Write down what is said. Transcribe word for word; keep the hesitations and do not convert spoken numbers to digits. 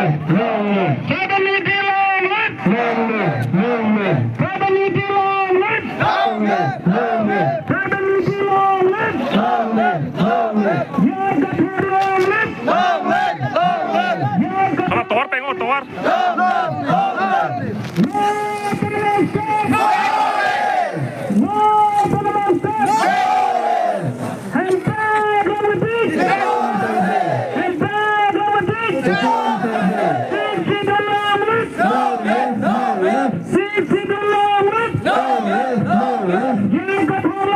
Long live. Tribal unity long live. Long live. Long live. Tribal unity long live. Long live. Long live. Tribal unity long live. Long live. Long live. J I Kathar long live. Long live. Long live. J I Kathar. Ala tovar pengo tovar. Long live. Long live. No autonomous state. No autonomous state. Hemprek long live. Hemprek long live. Sixth Schedule long live. Sixth Schedule long live. J I Kathar